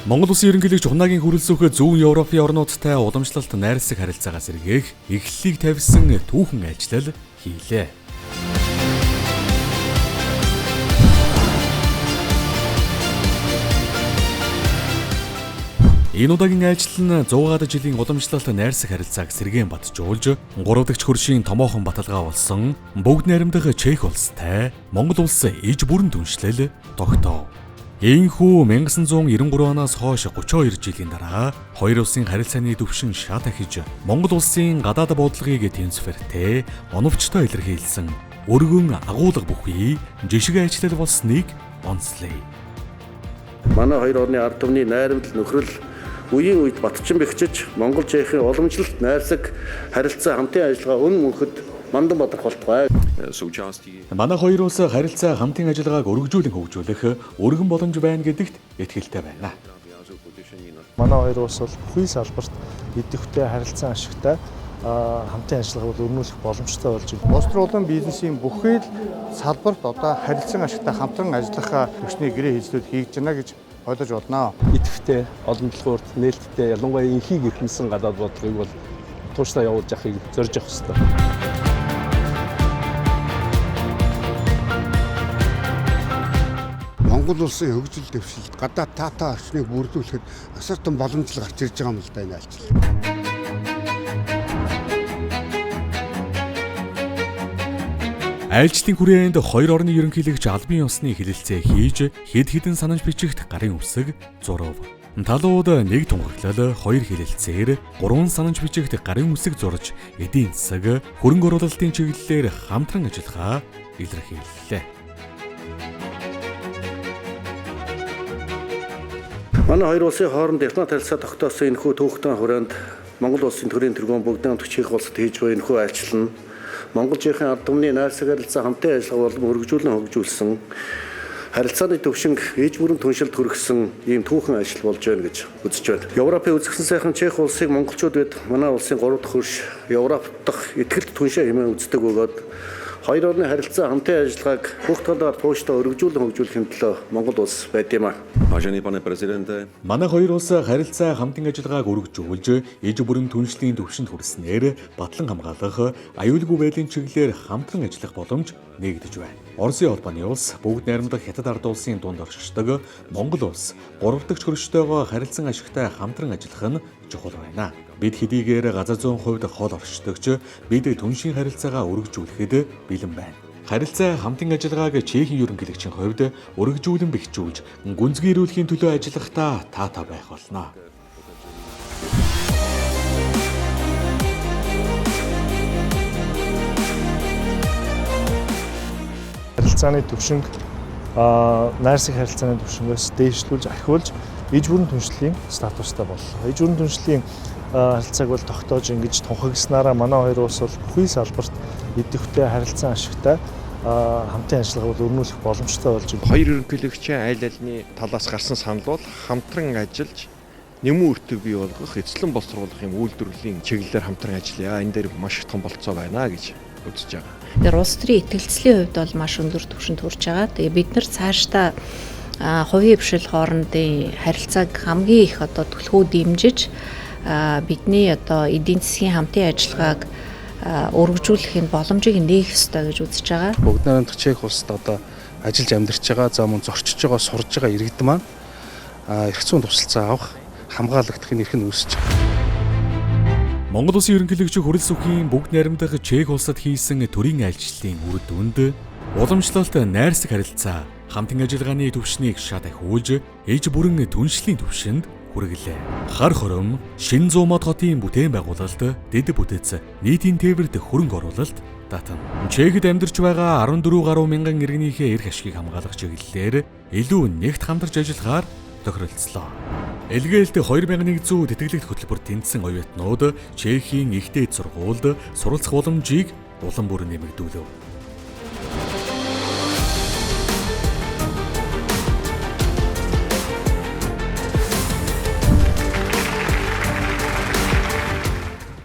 Монгол Улсын ерөнхийлөгч Хунаагийн хүрэлцүүхэ зүүн Европын орнуудтай уламжлалт найрсаг харилцаагаа сэргээх эхлэлийг тавьсан түүхэн айлчлал хийлээ. Энэ удаагийн айлчлал нь 100 жилийн уламжлалт найрсаг харилцааг сэргээн батжуулж, 3 дахь хөршийн томоохон баталгаа болсон бүгд найрамдах Чех улстай Монгол улс иж бүрэн түншлэл тогтоов. Ийхүү 1993 оноос хойш 32 жилийн дараа хоёр улсын харилцааны түвшин шат ахиж Монгол улсын гадаад бодлогыг тэнцвэртэй, оновчтой илэрхийлсэн өргөн агуулга бүхий жишг айлчлал болсныг онцлъя. Манай хоёр орны ард түмний найрамдал нөхрөл үеийн үед батчин бэхжиж Монгол Чехийн уламжлалт найрсаг харилцаа хамтын ажиллагаа өн мөнхөд мандан бадрах болтугай. Манай хоёр улс харилцаа хамтын ажиллагааг өргөжүүлэн хөгжүүлэх өргөн боломж байна гэдэгт итгэлтэй байна. Манай хоёр улс бол бүхий салбарт идэвхтэй харилцан ашигтай хамтын ажиллагааг бол өрнүүлэх боломжтой болж байна. Улс төр болон бизнесийн бүхий л салбарт одоо харилцан ашигтай хамтран ажиллах түвшний гэрээ хийлцүүд хийгдэж байна гэж ойлгож байна. Идэвхтэй, олон төлхөөрт, нээлттэй, ялангуяа инхийг эрхэмсэн гадаад бодлогыг бол тууштай явуулж явахыг зорж явах ёстой. Монгол улсын хөгжил дэвшилт гадаад таатай орчныг бүрдүүлэхэд асар том боломжтой гарч ирж байгаа юм л да энэ айлчлал. Айлчлалын хүрээнд хоёр орны ерөнхийлөгч албан ёсны хэлэлцээ хийж хэд хэдэн санамж бичигт гарын үсэг зурав. Талууд нэг тунхаглал, хоёр хэлэлцээр гурван санамж бичигт гарын үсэг зурж эдийн засаг, хөрөнгө оруулалтын чиглэлээр хамтран ажиллагаа илэрхийллээ. Манай хоёр улсын хооронд дипломат харилцаа тогтоосон энэхүү түүхтэн хүрээнд Монгол улсын төрийн тэргүүн Богдан Чех улсад хийж буй энэхүү айлчлал нь Монгол Чехийн ард түмний найрсаг харилцаа хамтын ажиллагаа болон өргөжүүлэн хөгжүүлсэн харилцааны төвшинг иж бүрэн түншилд хүргэсэн ийм түүхэн ажил болж байна гэж үзэж байна. Европын үзэсгэлэн сайхан Чех улсыг монголчууд бид манай улсын 3 дахь хөрш Европ дахь итгэлт түншээ хэмээн үздэг бөгөөд хоёр орны харилцаа хамтын ажиллагааг бүх талаар тууштай өргөжүүлэн хөгжүүлэхин төлөө Монгол улс байд юм аа. Vážený pane prezidente. Манай хоёр улс харилцаа хамтын ажиллагааг өргөжүүлж иж бүрэн түншлийн түвшинд хүрснээр батлан хамгаалах, аюулгүй байдлын чиглэлээр хамтран ажиллах боломж нэгдэж байна. Оросын холбооны улс бүгд найрамдах Хятад ард улсын дунд оршдог Монгол улс 3 дахь хөрштөөгөө харилцан ашигтай хамтран ажиллах нь чухал байна. Бид хэдийгээр газар зүйн хувьд хол оршдог ч бид түншийн харилцаагаа өргөжүүлэхэд бэлэн байна. Харилцаа хамтын ажиллагааг Чехийн ерөнхийлөгчийн хувьд өргөжүүлэн бэхжүүлж гүнзгийрүүлэхийн төлөө ажиллахдаа таатай байх болно. Харилцааны түвшинг найрсаг харилцааны түвшингээс дээшлүүлж ахиулж иж бүрэн түншлэлийн статустай боллоо. Иж бүрэн түншлэлийн харилцааг бол тогтоож ингэж тунхагснараа манай хоёр улс бол бүхий салбарт идэвхтэй харилцан ашигтай хамтын ажиллагааг бол өрнүүлэх боломжтой болж байна. Хоёр ерөнхийлөгчийн айл айлны талаас гарсан санал бол хамтран ажиллаж нэмэн үртөг бий болгох, эцлэн боловсруулах юм үйлдвэрлэлийн чиглэлээр хамтран ажиллая. Энэ дээр маш их том болцоо байна гэж үзэж байгаа. Тэгэхээр улс төрийн итгэлцлийн хувьд бол маш өндөр түвшинд хүрч байгаа. Тэгээ бид нар цаашдаа хувийн хвшил хоорондын харилцааг хамгийн их одоо түлхүү дэмжиж бидний одоо эдийн засгийн хамтын ажиллагааг өргөжүүлэх энэ боломжийг нээх ёстой гэж үзэж байгаа. Бүгд найрамдах Чех улсад одоо ажиллаж амьдарч байгаа, за мөн зорчиж байгаа, сурж байгаа иргэд маань эрх зүйн тусалцаа авах, хамгаалагдахын эрх нь үүсэж байгаа. Монгол Улсын ерөнхийлөгч Хүрэлсүхийн бүгд найрамдах Чех улсад хийсэн төрийн айлчлалын үр дүнд уламжлалт найрсаг харилцаа хамтын ажиллагааны түвшнийг шат ахиулж иж бүрэн түншлийн түвшинд хүргэлээ. Хар хором Шинэ Зуумад хотын бүтээн байгуулалт, дэд бүтэц, нийтийн тээвэрт хөрөнгө оруулалт татна. Чехэд амьдарч байгаа 14 гаруй мянган иргэнийхээ эрх ашгийг хамгаалах чиглэлээр илүү нэгт хамтарч ажиллахаар тохиролцлоо. Элгээлт 2100 тэтгэлэгт хөтөлбөр тэнцсэн оюутнууд Чехийн их дээд сургуульд суралцах боломжийг улам бүр нэмэгдүүлв.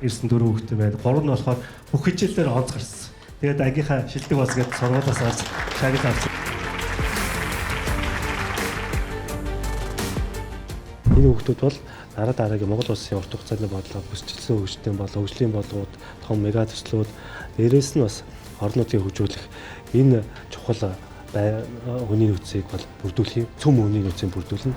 ирсэн 4 хүүхдээ байна. 3 нь болохоор бүх хичээлээр онц гарсан. Тэгээд ангийнхаа шилдэг бас гээд сургуулиас орж шагнал авсан. Энэ хүүхдүүд бол дараа дараагийн Монгол улсын урт хугацааны бодлого, бүсчилсэн хөгжлийн болон хөгжлийн бодлогууд, том мега төслүүд, дээрээс нь бас орон нутгийг хөгжүүлэх энэ чухал хүний нөөцийг бол бүрдүүлэх юм. Цөм хүний нөөцийг бүрдүүлнэ.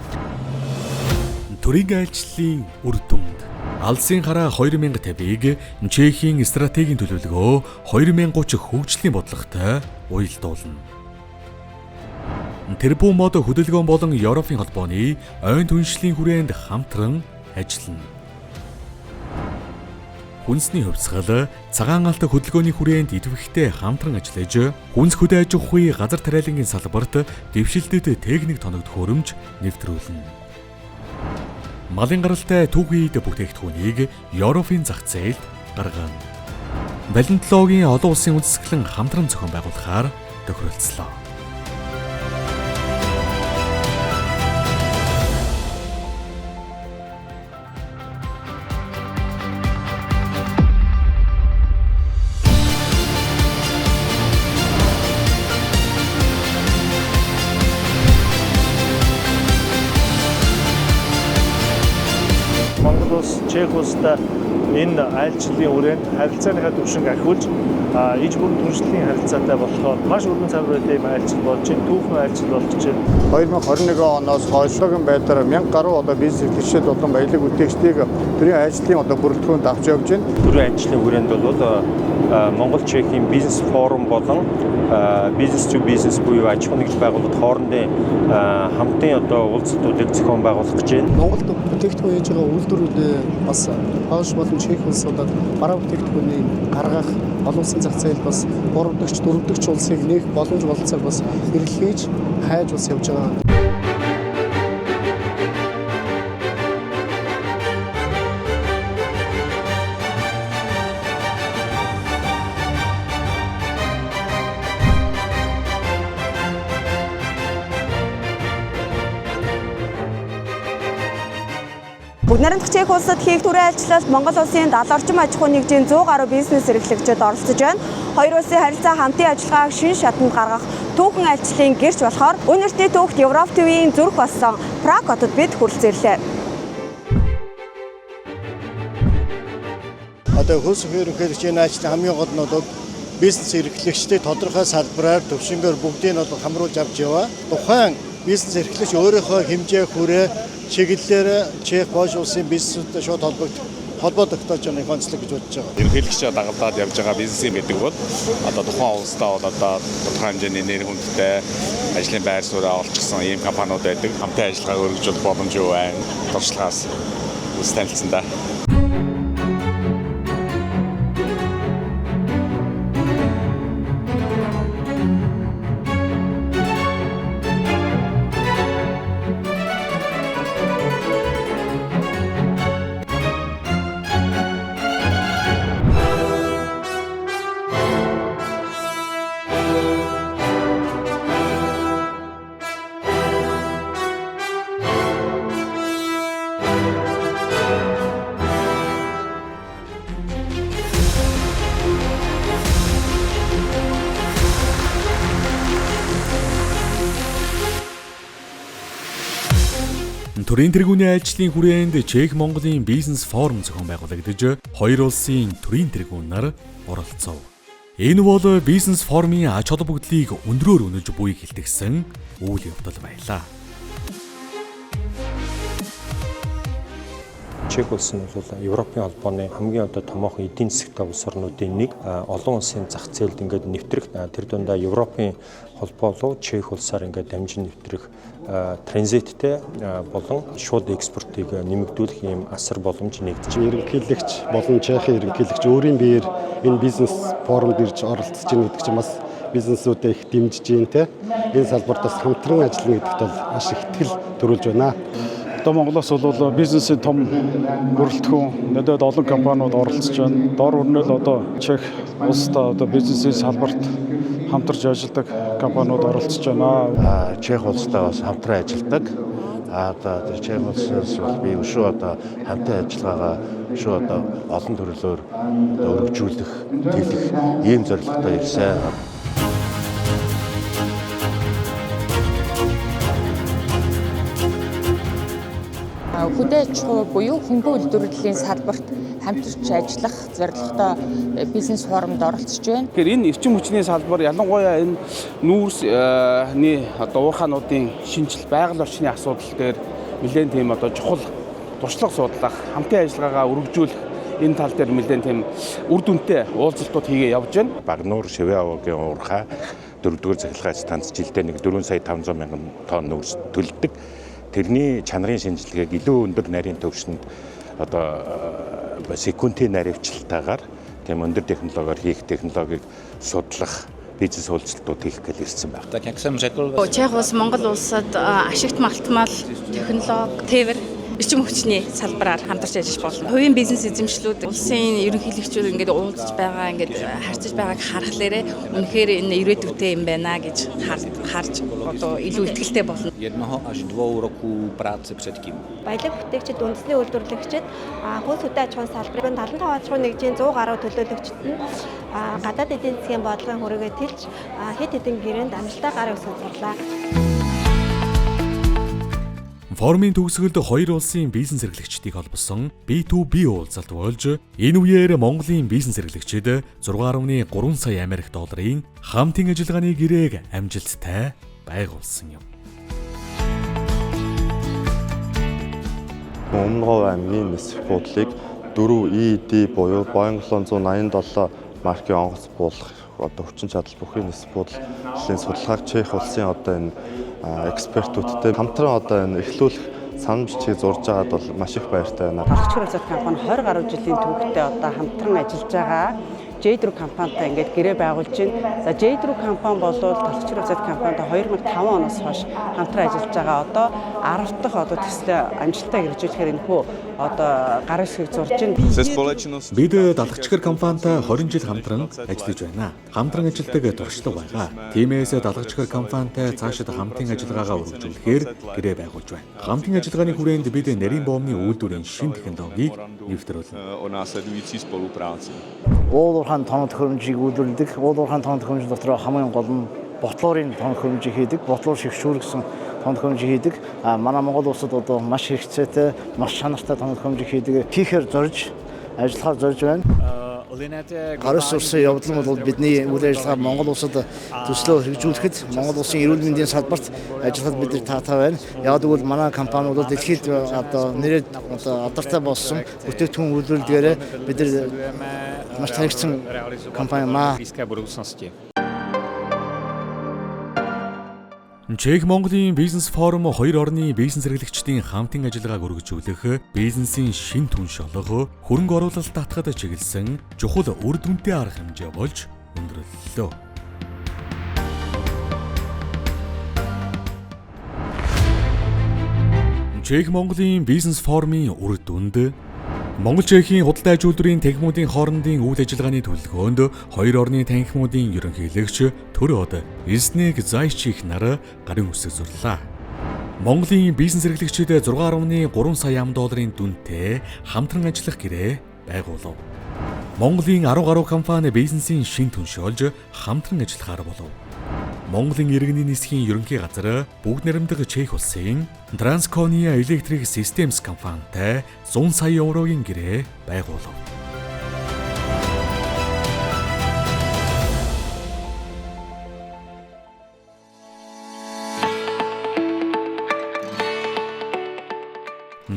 Төрийн айлчлалын үр дүнд Алсын хараа 2050-ыг Чехийн стратегийн төлөвлөгөө 2030 хөгжлийн бодлоготой уялдуулна. Тэрбум мод хөдөлгөөн болон Европын холбооны ойн түншлийн хүрээнд хамтран ажиллана. Хүнсний хувьсгал цагаан алт хөдөлгөөний хүрээнд идэвхтэй хамтран ажиллаж, хүнс хөдөө аж ахуйн газар тариалангийн салбарт дэвшилтэд техник тоног төхөөрөмж нэвтрүүлнэ. Малын гаралтай түүхий эд бүтээгдэхүүнийг Европын зах зээлд гаргана. Балентологийн олон улсын үзэсгэлэн хамтран зохион байгуулахаар тохиролцлоо. Монгол улс, Чех улстай энэ айлчлалын хүрээнд харилцааныхаа түвшинг ахиулж иж бүрэн түншлэлийн харилцаатай болохоор маш өргөн цавраатай юм айлчлал болж байна, түүхэн айлчлал болж байна. 2021 оноос хойшлогийн байдлаар 1000 гаруй одоо бизнес эрхлэгчид болон баялаг бүтээгчдийг төрийн айлчлалын одоо бүрэлдэхүүнд авч явж байна. Төрийн айлчлалын хүрээнд бол Монгол Чехийн бизнес форум болон бизнес to бизнес буюу аж ахуйн нэгж байгууллагууд хоорондын хамтын одоо уулзалтуудыг зохион байгуулах гэж байна. Монголд бүтээгдэхүүн хийж байгаа үйлдвэрүүдээ бас Польш болон Чех улсуудад бараа бүтээгдэхүүнийг гаргах олон улсын зах зээл бас 3 дахь, 4 дахь улсыг нээх боломж бололцоог бас эрэлхийлж хайж бас явж байгаа. Бүгд найрамдах Чех улсад хийх төрийн айлчлалд Монгол улсын 70 орчим аж ахуйн нэгжийн 100 гаруй бизнес эрхлэгчид оролцож байна. Хоёр улсын харилцаа хамтын ажиллагааг шин шатанд гаргах түүхэн айлчлалын гэрч болохоор өнөр эртний түүхт Европ төвийн зүрх болсон Праг хотод бид хүрэлцэн ирлээ. Одоо хөлс ерөнхийлөгчийн энэ айлчлалын хамгийн гол нь бол бизнес эрхлэгчдийг тодорхой салбараар төвшөнгөөр бүгдийг нь бол хамруулж авч яваа. Тухайн бизнес эрхлэгч өөрийнхөө хэмжээ хүрээ чиглэлээр Чех, Польш улсын бизнесүүдтэй шууд холбоо тогтоож байгаа онцлог гэж бодож байгаа. Ерөнхийлөгчөө дагалдаад явж байгаа бизнесийн гэдэг бол одоо тухайн улсдаа бол одоо тодорхой хэмжээний нэр хүндтэй ажлын байр сууриа олчихсон ийм компаниуд байдаг. Хамтын ажиллагааг өргөжүүлэх боломж юу байна? Туршлагаас үс танилцсан да. Төрийн тэргүүний айлчлалын хүрээнд Чех Монголын бизнес форум зохион байгуулагдаж, хоёр улсын төрийн тэргүүн нар оролцов. Энэ бол бизнес форумын ач холбогдлыг өндрөөр үнэлж буй хилтгсэн үйл явдал байлаа. Чех улс нь бол Европын холбооны хамгийн одоо томоохон эдийн засгтай улс орнуудын нэг. Олон улсын зах зээлд ингээд нэвтрэх, тэр дундаа Европын холбоо руу Чех улсаар ингээд дамжин нэвтрэх транзиттэй болон шууд экспортыг нэмэгдүүлэх ийм асар боломж нэгдэж байна. Ерөнхийлөгч болон Чехийн ерөнхийлөгч өөрийн биеэр энэ бизнес форумд ирж оролцож байна гэдэг чинь бас бизнесүүдэд их дэмжиж байна те. Энэ салбарт бас хамтран ажиллана гэдэгт бол маш их итгэл төрүүлж байна. Одоо Монголоос бол бизнесийн том бүрэлдэхүүн нөлөөд олон компаниуд оролцож байна. Дор өрнөл одоо Чех улстай одоо бизнесийн салбарт хамтарч ажилладаг компаниуд оролцож байна. Чех улстай бас хамтран ажилладаг. А одоо тэр Чех улсаас бол би өшөө одоо хамтын ажиллагаагаа өшөө одоо олон төрлөөр одоо өргөжүүлэх, тэлэх ийм зорилготой ирсэн. Хөдөө аж ахуй буюу хөнгөн үйлдвэрлэлийн салбарт хамтарч ажиллах зорилготой бизнес форумд оролцож байна. Тэгэхээр энэ эрчим хүчний салбар, ялангуяа энэ нүүрсний одоо уурхаануудын шинжил, байгаль орчны асуудал дээр нэлээд тийм одоо чухал туршлага судлах, хамтын ажиллагаагаа өргөжүүлэх энэ тал дээр нэлээд тийм үр дүнтэй уулзалтууд хийгээ явж байна. Багнуур Шивээ овоогийн уурхай 4-р цахилгаан станц жилдээ нэг 4 сая 500 мянган тонн нүүрс төлдөг. Тэрний чанарын шинжилгээг илүү өндөр нарийн түвшинд одоо секундын наривчлалтайгаар тийм өндөр технологиор хийх технологиг судлах бизнес уулзалтууд хийх гэж ирсэн байна. Чех улс Монгол улсад ашигт малтмал, технологи, тээвэр, эрчим хүчний салбараар хамтарч ажиллаж болно. Хувийн бизнес эзэмшлүүд, улсын ерөнхийлөгчүүд ингээд уулзж байгаа, ингээд харьцаж байгааг харахлаарэ үнэхээр энэ ирээдүйтэй юм байна гэж харж одоо илүү итгэлтэй болно. 1 až 2 roků práce předtím. Баялаг бүтээгчид, үндэсний үйлдвэрлэгчид, хөлс хөдөө аж ахуйн салбарын 75 аж ахуйн нэгжийн 100 гаруй төлөөлөгчд нь гадаад эдийн засгийн бодлогын хүрээгээ тэлж хэд хэдэн гэрээнд амжилттай гар үсэг зурлаа. Форумын төгсгөлд хоёр улсын бизнес эрхлэгчдийг холбосон B2B уулзалт болж, энэ үеэр Монголын бизнес эрхлэгчид 6.3 сая Америк долларын хамтын ажиллагааны гэрээг амжилттай байгуулсан юм. Өмнө Говь аймгийн нисэх буудлыг 4 ED буюу Boeing 787 маркийн онгоц буулгах одоо хүчин чадал бүхий нисэх буудлын судалгааг Чех улсын одоо энэ экспертүүдтэй хамтран одоо энэ эхлүүлэх санал бичгийг зурж байгаад бол маш их баяртай байна. Талхчгар улсад компани 20 гаруй жилийн түүхтэй одоо хамтран ажиллаж байгаа J3 компанитай ингээд гэрээ байгуулж байна. За, J3 компани бол Талхчгар улсад компанитай 2005 оноос хойш хамтран ажиллаж байгаа. Одоо 10 дахь одоо төслөө амжилттай хэрэгжүүлэхээр энэхүү одоо гар үсгийг зурж байна. Бид Далхачгар компанитай 20 жил хамтран ажиллаж байна. Хамтран ажилладаг туршлага байгаа. Тиймээс Далхачгар компанитай цаашид хамтын ажиллагаагаа өргөжүүлэхээр гэрээ байгуулж байна. Хамтын ажиллагааны хүрээнд бид нарийн боомны үйлдвэрийн шинэ технологиг нэвтрүүлнэ. Уул уурхайн тоног төхөөрөмжийг үйлдвэрлэдэг. Уул уурхайн тоног төхөөрөмж дотор хамгийн гол нь ботлуурын тоног төхөөрөмжийг хийдэг. Ботлуур шигшүүр гэсэн тоног төхөөрөмжийг хийдэг. А манай Монгол улсад одоо маш хэрэгцээтэй, маш чанартай тоног төхөөрөмжийг хийдэг. Хийхээр зорж, ажиллахаар зорж байна. Гар ус улсын явдал нь бол бидний үйл ажиллагаа Монгол улсад төслөө хэрэгжүүлэхэд, Монгол улсын эрүүл мэндийн салбарт ажиллахад бид нар таатай байна. Яг гэвэл манай компани бол дэлхийд одоо нэрээд одоо алдартай болсон бүтээгдэхүүн үйлдвэрлэдгээрээ бид нар маш танигдсан компани маа. Чех Монголын бизнес форум хоёр орны бизнес эрхлэгчдийн хамтын ажиллагааг өргөжүүлэх, бизнесийн шинэ түнш олох, хөрөнгө оруулалт татахад чиглэсэн чухал үр дүнтэй арга хэмжээ болж өндөрлөлөө. Чех Монголын бизнес форумын үр дүнд Монгол Чехийн худалдаа аж үйлдвэрийн танхимуудын хоорондын үйл ажиллагааны төлөвлөгөөнд хоёр орны танхимуудын ерөнхийлөгч Төр од Эзнэг Зайчих нар гарын үсэг зурлаа. Монголын бизнес эрхлэгчид 6.3 сая ам долларын дүнтэй хамтран ажиллах гэрээ байгуулав. Монголын 10 гаруй компани бизнесийн шинэ түнш олж хамтран ажиллахаар болов. Монголын иргэний нисхийн ерөнхий газар бүгд найрамдах Чех улсын Transconia Electric Systems компанитай 100 сая еврогийн гэрээ байгуулав.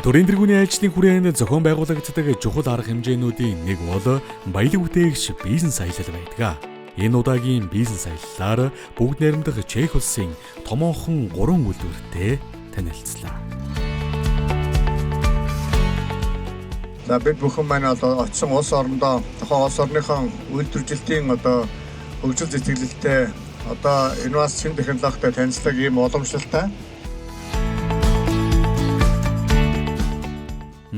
Төрийн тэргүүний айлчлалын хүрээнд зохион байгуулагддаг чухал арга хэмжээнүүдийн нэг бол баялаг бүтээгч бизнес аялал байдаг. Энэ удаагийн бизнес аяллаар бүгд найрамдах Чех улсын томоохон 3 үйлдвэртэй танилцлаа. За, бид бүхэн маань одоо очсон улс орондоо тухайн улс орныхон үйлдвэржилтийн одоо хөгжил зэтгэлэлтэй, одоо инновац шинэ технологитой танилцдаг ийм уламжлалтай.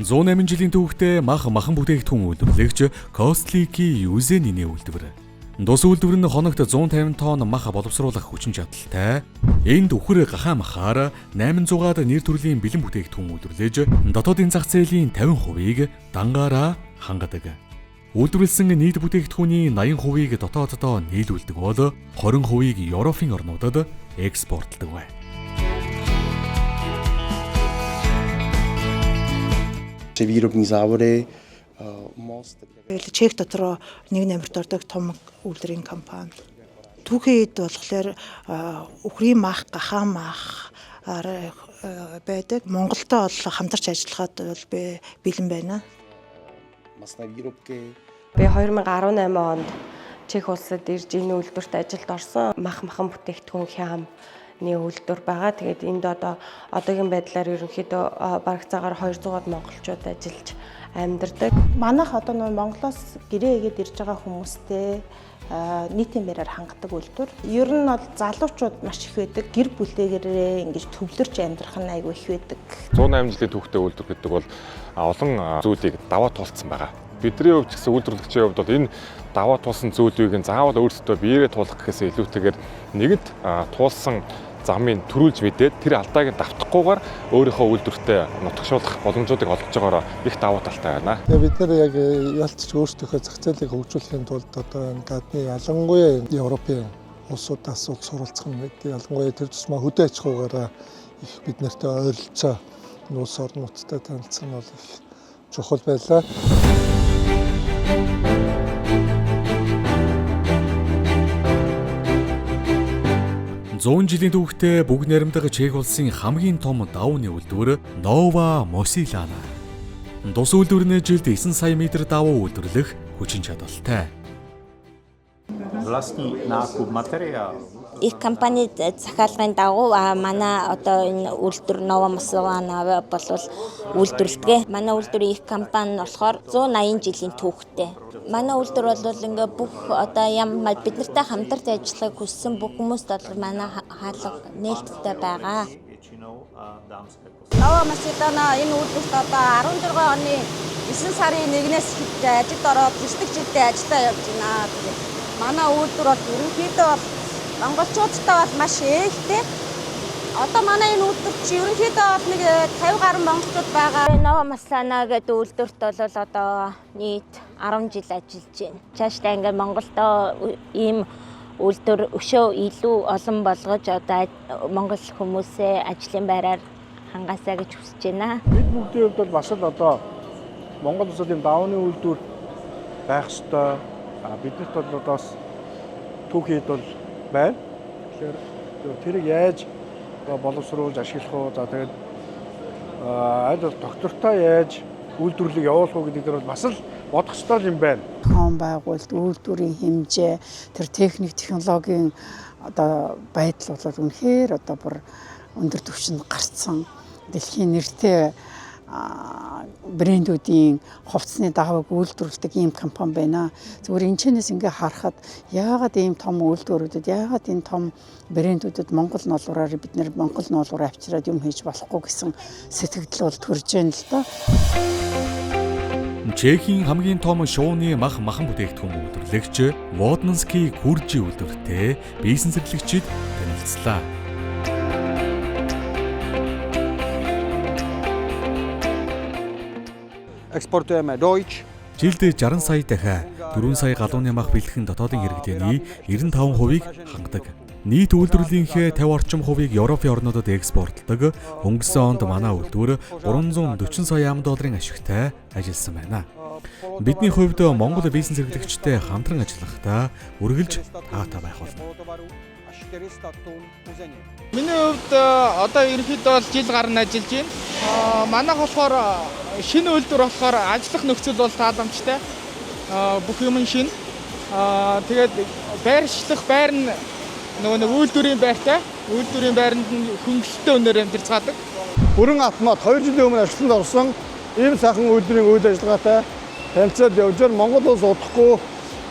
108 жилийн түүхтэй мах махан бүтээгдэхүүн үйлдвэрлэгч Костлики Юзенины үйлдвэр. Тус үйлдвэр нь хоногт 150 тонн мах боловсруулах хүчин чадалтай. Энд үхэр гахаа махаар 800-аад нэр төрлийн бэлэн бүтээгдэхүүн үйлдвэрлэж, дотоодын зах зээлийн 50%-ийг дангаараа хангадаг. Үйлдвэрлэсэн нийт бүтээгдэхүүний 80%-ийг дотооддоо нийлүүлдэг бол 20%-ийг Европын орнуудад экспортлдог байна. Výrobní závody Чех дотроо нэг номерт ордог том үйлдвэрийн компани. Түүхийн эд болохоор үхрийн мах, гахаа мах байдаг. Монголтой бол хамтарч ажиллахад бол би бэлэн байна. Би 2018 онд Чех улсад ирж энэ үйлдвэрт ажилд орсон. Мах махан бүтээгдэхүүн хямны үйлдвэр байгаа. Тэгээд энд одоо одоогийн байдлаар ерөнхийдөө бараг цагаар 200-аад монголчууд ажиллаж амьдардаг. Манайх одоо нөө Монголоос гэрээ хийгээд ирж байгаа хүмүүстэй нийтийн байраар хангадаг үйлдвэр. Ер нь бол залуучууд маш их байдаг. Гэр бүлээгээрээ ингэж төвлөрч амьдрах нь айгүй их байдаг. 108 жилийн түүхтэй үйлдвэр гэдэг бол олон зүйлийг даваа туулсан байгаа. Бидний хувьд ч гэсэн үйлдвэрлэгчийн хувьд бол энэ даваа туулсан зүйлийг нь заавал өөрсдөө биеэрээ туулах гэхээсээ илүүтэйгээр нэгэнт туулсан замыг төрүүлж мэдээд тэр алдааг нь давтахгүйгээр өөрийнхөө үйлдвэртээ нутагшуулах боломжуудыг олгож байгаараа их давуу талтай байна. Тэгээ бид нар яг ялцч өөрсдийнхөө зах зээлийг хөгжүүлэхийн тулд одоо энэ гадны ялангуяа Европын улсуудаас бол суралцах юм гэдэг. Ялангуяа тэр тусмаа хөдөө аж ахуйгаараа их бид нартай ойролцоо энэ улс орнуудтай танилцах нь бол их чухал байлаа. Зуун жилийн түүхтэй бүгд найрамдах Чех улсын хамгийн том давны үйлдвэр Nova Mosilana. Тус үйлдвэр нь жилд 9 сая метр давуу үйлдвэрлэх хүчин чадалтай. Vlastní nákup materiálu. Их компани захиалгын дагуу манай одоо энэ үйлдвэр Nova Mosilana бол үйлдвэрлэдэг. Манай үйлдвэрийн их компани болохоор 180 жилийн түүхтэй. Манай үйлдвэр бол ингээ бүх одоо ямар бид нартай хамтарч ажиллахыг хүссэн бүх хүмүүст бол манай хаалга нээлттэй байгаа. Nova Mosilana энэ үйлдвэрт одоо 16 оны 9 сарын 1-ээс ажилд ороод 9 дэх жилдээ ажиллаа явж байна. Тэгээд манай үйлдвэр бол ерөнхийдөө бол монголчуудтай бол маш ээлтэй. Одоо манай энэ үйлдвэр чи ерөнхийдөө бол нэг 50 гаруй монголчууд байгаа. Nova Mosilana гэдэг үйлдвэрт бол одоо нийт 10 жил ажиллаж байна. Цаашдаа ингээ Монголдо ийм үйлдвэр өшөө илүү олон болгож одоо монгол хүмүүсээ ажлын байраар хангаасаа гэж хүсэж байна. Бид бүгдийн хувьд бол бас л одоо Монгол улсад ийм давны үйлдвэр байх ёстой. Биднэрт бол одоо бас түүхийд бол байна. Тэгэхээр тэрийг яаж боловсруулж ашиглах уу? За тэгээд аль бол доктортой яаж үйлдвэрлэлийг явуулах уу гэдэг дээр бол бас л бодох ёстой юм байна. Зохион байгуулалт, үйлдвэрийн хэмжээ, тэр техник технологийн одоо байдал бол үнэхээр одоо бүр өндөр түвшинд гарцсан дэлхийн нэртэй брэндүүдийн хувцсны даавыг үйлдвэрлэдэг ийм компани байна. Зүгээр энэ чэнэс ингээ харахад яагаад ийм том үйлдвэрүүдэд, яагаад энэ том брэндүүдэд Монгол ноолуураар бид нэр Монгол ноолуураа авчираад юм хийж болохгүй гэсэн сэтгэгдэл бол төрж байна л доо. Чехийн хамгийн том шууны мах махан бүтээгдэхүүн үйлдвэрлэгч Vodnanski Гүржи үйлдвэртэй бизнес эрхлэгчид танилцлаа. Exportujeme Deutsch. Жилд 60 сая дахиа 4 сая галууны мах бэлтгэн дотоодын хэрэглээний 95%-ийг хангадаг. Нийт үйлдвэрлэлийнхээ 50 орчим хувийг Европын орнуудад экспортлдог. Өнгөрсөн онд манай үйлдвэр 340 сая ам долларын ашигтай ажилласан байна. Бидний хувьд Монгол бизнес эрхлэгчтэй хамтран ажиллахдаа үргэлж таатай байх болно. Миний хувьд одоо ерөнхийдөө бол жил гарan ажиллаж байна. Манайх болохоор шинэ үйлдвэр болохоор ажиллах нөхцөл бол тааламжтай. Бүх юм шинэ. Тэгээд байршлах байр нь нөгөө нэг үйлдвэрийн байртай. Үйлдвэрийн байранд нь хөнгөлөлттэй үнээр амьдарцгаадаг. Бүрэн автомат 2 жилийн өмнө ажилтнанд орсон ийм сайхан үйлдвэрийн үйл ажиллагаатай танилцаад явж байгаа. Монгол улс удахгүй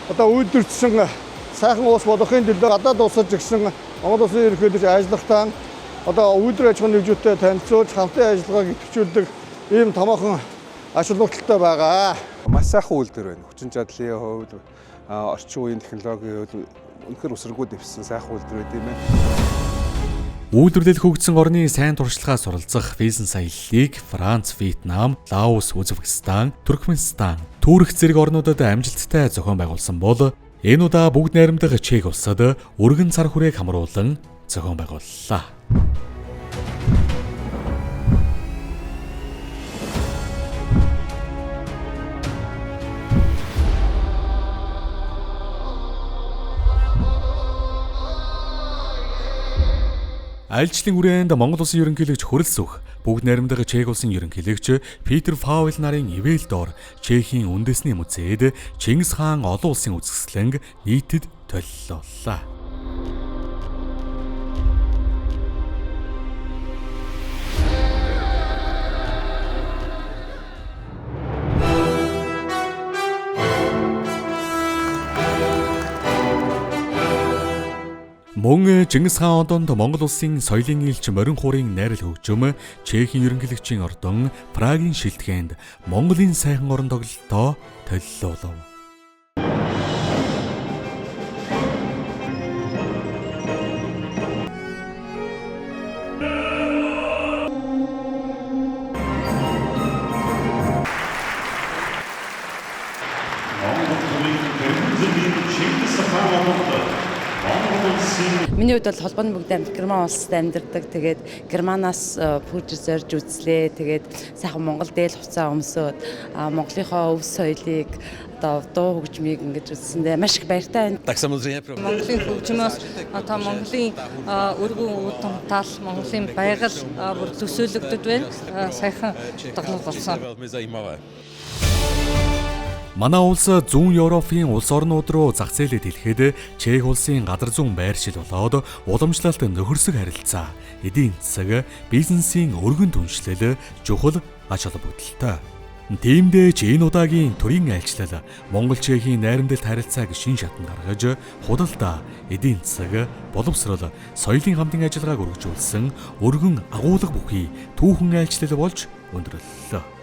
одоо үйлдвэрчсэн сайхан улс болохын төлөө гадаад улсад жигсэн Монгол улсын ерөнхийлөгч ажиллахдаа одоо үйлдвэр аж ахуйн нэгжүүдтэй танилцуулж хамтын ажиллагааг идэвхжүүлдэг ийм томоохон ач холбогдолтой байгаа. Маш сайхан үйлдвэр байна. Хүчин чадлын хувьд, орчин үеийн технологийн хувьд үнэхээр өсөргөө дэвсэн сайхан үйлдвэр байд юм байна. Үйлдвэрлэл хөгжсөн орны сайн туршлагаа суралцах бизнес аяллыг Франц, Вьетнам, Лаос, Узбекистан, Туркменистан, Турк зэрэг орнуудад амжилттай зохион байгуулсан бол энэ удаа бүгд найрамдах Чех улсад өргөн цар хүрээг хамруулан зохион байгууллаа. Айлчлалын хүрээнд Монгол Улсын ерөнхийлөгч Хөрөлсөх, бүгд найрамдах Чех улсын ерөнхийлөгч Питер Павел нарын ивэл дор Чехийн үндэсний музейд Чингис хаан олон улсын үзэсгэлэнг нийтэд толилууллаа. Мөн Чингис хаан одонд Монгол улсын соёлын элч морин хуурын найрал хөгжим Чехийн ерөнхийлөгчийн ордон Прагийн шилтгээнд Монголын сайхан орон тоглолтоо толилуулав. Миний хувьд бол холбооны бүгд амьд Герман улсад амьдардаг. Тэгээд Германаас пүүжир зорж үзлээ. Тэгээд сайхан Монгол дээл хувцас өмсөөд Монголынхоо өв соёлыг одоо дуу хөгжмийг ингэж үзсэндээ маш их баяртай байна. Монголын хөгжмөөс одоо Монголын өргөн үүдэн тал, Монголын байгаль бүр төсөөлөгдөд байна. Сайхан тоглолт болсон. Манай улс зүүн Европын улс орнууд руу зах зээлээ тэлэхэд Чех улсын газар зүүн байршил болоод уламжлалт нөхөрсөг харилцаа, эдийн засаг, бизнесийн өргөн түншлэл чухал ач холбогдолтой. Тиймдээ ч энэ удаагийн төрийн айлчлал Монгол Чехийн найрамдалт харилцааг шин шатанд гаргаж худалдаа, эдийн засаг, боловсрол, соёлын хамтын ажиллагааг өргөжүүлсэн өргөн агуулга бүхий түүхэн айлчлал болж өндөрлөлөө.